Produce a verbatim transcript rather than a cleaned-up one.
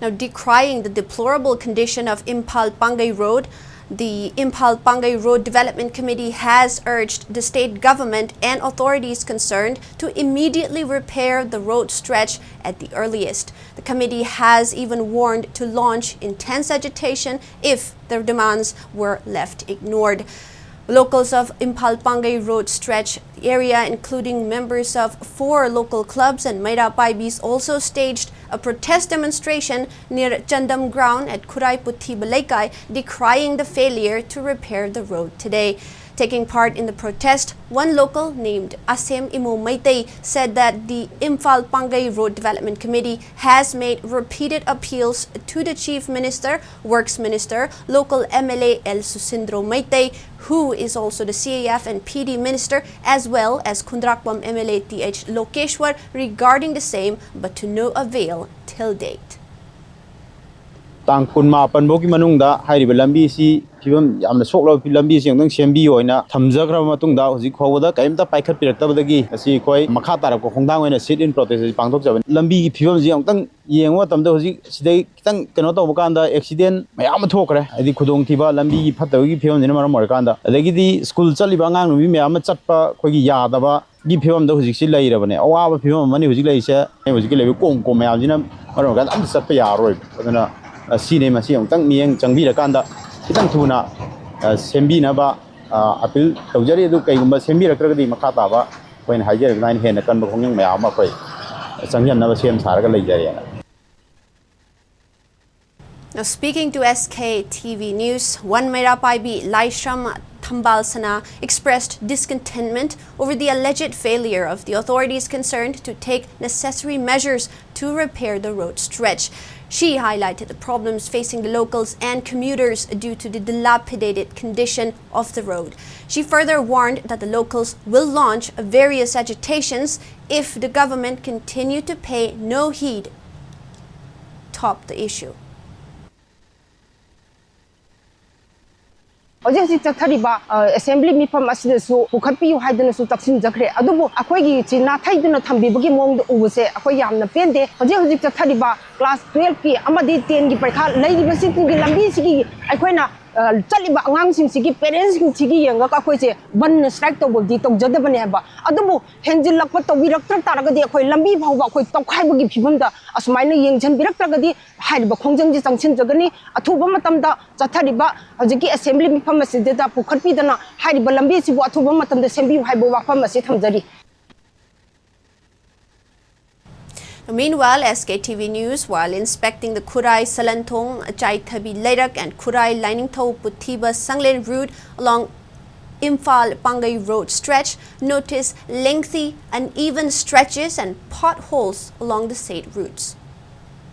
Now, decrying the deplorable condition of Imphal Pangai Road, the Imphal Pangai Road Development Committee has urged the state government and authorities concerned to immediately repair the road stretch at the earliest. The committee has even warned to launch intense agitation if their demands were left ignored. Locals of Imphal Pangai Road stretch area, including members of four local clubs and Meira Paibis, also staged a protest demonstration near Chandam Ground at Khurai Puthi Balaikai, decrying the failure to repair the road today. Taking part in the protest, one local named Asem Imo Meitei said that the Imphal Pangai Road Development Committee has made repeated appeals to the Chief Minister, Works Minister, local M L A L Susindro Meitei, who is also the C A F and P D Minister, as well as Khundrakpam M L A T H Lokeshwar regarding the same, but to no avail till date. ꯇꯥꯡ ꯀꯨꯟꯃꯥꯄꯟ ꯐꯥꯎꯒꯤ ꯃꯅꯨꯡꯗ ꯍꯥꯏꯔꯤꯕ ꯂꯝꯕꯤꯁꯤ ꯐꯤꯕꯝ ꯌꯥꯝꯅ ꯁꯣꯛꯂꯕ ꯂꯝꯕꯤꯁꯤ ꯑꯃꯨꯛꯇꯪ ꯁꯦꯝꯕꯤꯌꯨ ꯍꯥꯏꯅ ꯊꯝꯖꯈ꯭ꯔꯕ ꯃꯇꯨꯡꯗ, ꯍꯧꯖꯤꯛ ꯐꯥꯎꯕꯗ ꯀꯔꯤꯝꯇ ꯄꯥꯏꯈꯠꯄꯤꯔꯛꯇꯕꯗꯒꯤ ꯉꯁꯤ ꯑꯩꯈꯣꯏ ꯃꯈꯥ ꯇꯥꯔꯛꯄ ꯈꯣꯡꯊꯥꯡ ꯑꯣꯏꯅ sit in protest ꯑꯁꯤ ꯄꯥꯡꯊꯣꯛꯆꯕꯅꯤ꯫ ꯂꯝꯕꯤꯒꯤ ꯐꯤꯕꯝꯁꯤ ꯑꯃꯨꯛꯇꯪ ꯌꯦꯡꯕ ꯃꯇꯝꯗ, ꯍꯧꯖꯤꯛ ꯁꯤꯗꯩ ꯈꯤꯇꯪ ꯀꯩꯅꯣ ꯇꯧꯕ ꯀꯥꯟꯗ accident ꯃꯌꯥꯝ ꯑꯃ ꯊꯣꯛꯈ꯭ꯔꯦ꯫ ꯍꯥꯏꯗꯤ, ꯈꯨꯗꯣꯡꯊꯤꯕ, ꯂꯝꯕꯤꯒꯤ ꯐꯠꯇꯕꯒꯤ ꯐꯤꯕꯝꯁꯤꯅ ꯃꯔꯝ ꯑꯣꯏꯔꯀꯥꯟꯗ, ꯑꯗꯒꯤꯗꯤ ꯁ꯭ꯀꯨꯜ ꯆꯠꯂꯤꯕ ꯑꯉꯥꯡ ꯅꯨꯄꯤ ꯃꯌꯥꯝ ꯑꯃ ꯆꯠꯄ ꯑꯩꯈꯣꯏꯒꯤ ꯌꯥꯗꯕ ꯒꯤ ꯐꯤꯕꯝꯗ ꯍꯧꯖꯤꯛꯁꯤ ꯂꯩꯔꯕꯅꯦ꯫ ꯑꯋꯥꯕ ꯐꯤꯕꯝ ꯑꯃꯅꯤ ꯍꯧꯖꯤꯛ ꯂꯩꯔꯤꯁꯦ꯫ ꯍꯧꯖꯤꯛꯀꯤ ꯂꯩꯕ ꯀꯣꯝ ꯀꯣꯝ ꯃꯌꯥꯝꯁꯤꯅ ꯃꯔꯝ ꯑꯣꯏꯔꯀꯥꯟꯗ ꯑꯝꯇ ꯆꯠꯄ ꯌꯥꯔꯔꯣꯏꯕ꯫ ꯑꯗꯨꯅ, ꯑ, ꯁꯤꯅꯦ, ꯃꯁꯤ ꯑꯃꯨꯛꯇꯪ ꯃꯤꯠꯌꯦꯡ ꯆꯪꯕꯤꯔꯀꯥꯟꯗ ꯈꯤꯇꯪ ꯊꯨꯅ, ꯑ, ꯁꯦꯝꯕꯤꯅꯕ, ꯑ, appeal ꯇꯧꯖꯔꯤ꯫ ꯑꯗꯨ ꯀꯩꯒꯨꯝꯕ ꯁꯦꯝꯕꯤꯔꯛꯇ꯭ꯔꯒꯗꯤ ꯃꯈꯥ ꯇꯥꯕ ꯑꯩꯈꯣꯏꯅ ꯍꯥꯏꯖꯔꯤꯕ ꯑꯗꯨꯃꯥꯏꯅ ꯍꯦꯟꯅ ꯀꯟꯕ ꯈꯣꯡꯖꯪ ꯃꯌꯥꯝ ꯑꯃ ꯑꯩꯈꯣꯏ ꯆꯪꯁꯤꯟꯅꯕ ꯁꯦꯝ ꯁꯥꯔꯒ ꯂꯩꯖꯔꯦꯅ꯫ Now, speaking to S K T V News, one Meira Paibi Laishram Thambalsana expressed discontentment over the alleged failure of the authorities concerned to take necessary measures to repair the road stretch. She highlighted the problems facing the locals and commuters due to the dilapidated condition of the road. She further warned that the locals will launch various agitations if the government continue to pay no heed top the issue. ꯍꯧꯖꯤꯛ ꯍꯧꯖꯤꯛ ꯆꯠꯊꯔꯤꯕ assembly ꯃꯤꯐꯝ ꯑꯁꯤꯗꯁꯨ ꯄꯨꯈꯠꯄꯤꯌꯨ ꯍꯥꯏꯗꯨꯅꯁꯨ ꯇꯛꯁꯤꯟꯖꯈ꯭ꯔꯦ꯫ ꯑꯗꯨꯕꯨ ꯑꯩꯈꯣꯏꯒꯤ ꯁꯤ ꯅꯥꯊꯩꯗꯨꯅ ꯊꯝꯕꯤꯕꯒꯤ ꯃꯑꯣꯡꯗ ꯎꯕꯁꯦ ꯑꯩꯈꯣꯏ ꯌꯥꯝꯅ ꯄꯦꯟꯗꯦ꯫ ꯍꯧꯖꯤꯛ ꯍꯧꯖꯤꯛ ꯆꯠꯊꯔꯤꯕ ꯀ꯭ꯂꯥꯁ ꯇꯨꯋꯦꯜꯐꯀꯤ ꯑꯃꯗꯤ ꯇꯦꯟꯒꯤ ꯄꯔꯤꯈꯥ ꯂꯩꯔꯤꯕꯁꯤꯡꯒꯤ ꯂꯝꯕꯤꯁꯤꯒꯤ ꯑꯩꯈꯣꯏꯅ ꯆꯠꯂꯤꯕ ꯑꯉꯥꯡꯁꯤꯡꯁꯤꯒꯤ ꯄꯦꯔꯦꯟꯁꯁꯤꯡꯁꯤꯒꯤ ꯌꯦꯡꯉꯒ ꯑꯩꯈꯣꯏꯁꯦ ꯕꯟ ꯁ꯭ꯇ꯭ꯔꯥꯏꯛ ꯇꯧꯕꯗꯤ ꯇꯧꯖꯗꯕꯅꯦ ꯍꯥꯏꯕ꯫ ꯑꯗꯨꯕꯨ ꯍꯦꯟꯖꯤꯜꯂꯛꯄ ꯇꯧꯕꯤꯔꯛꯇ꯭ꯔ ꯇꯥꯔꯒꯗꯤ ꯑꯩꯈꯣꯏ ꯂꯝꯕꯤ ꯐꯥꯎꯕ ꯑꯩꯈꯣꯏ ꯇꯧꯈꯥꯏꯕꯒꯤ ꯐꯤꯕꯝꯗ ꯑꯁꯨꯃꯥꯏꯅ ꯌꯦꯡꯁꯤꯟꯕꯤꯔꯛꯇ꯭ꯔꯒꯗꯤ ꯍꯥꯏꯔꯤꯕ ꯈꯣꯡꯖꯪꯁꯤ ꯆꯪꯁꯤꯟꯖꯒꯅꯤ꯫ ꯑꯊꯨꯕ ꯃꯇꯝꯗ ꯆꯠꯊꯔꯤꯕ ꯍꯧꯖꯤꯛꯀꯤ ꯑꯦꯁꯦꯝꯕ꯭ꯂꯤ ꯃꯤꯐꯝ ꯑꯁꯤꯗ ꯄꯨꯈꯠꯄꯤꯗꯅ ꯍꯥꯏꯔꯤꯕ ꯂꯝꯕꯤ ꯑꯁꯤꯕꯨ ꯑꯊꯨꯕ ꯃꯇꯝꯗ ꯁꯦꯝꯕꯤꯌꯨ ꯍꯥꯏꯕ ꯋꯥꯐꯝ ꯑꯁꯤ ꯊꯝꯖꯔꯤ꯫ Meanwhile, S K T V News, while inspecting the Khurai Salanthong, Chaithabi Leirak and Khurai Lainingthou Puthiba Sanglen route along Imphal Pangai Road stretch, noticed lengthy, uneven stretches and potholes along the said routes.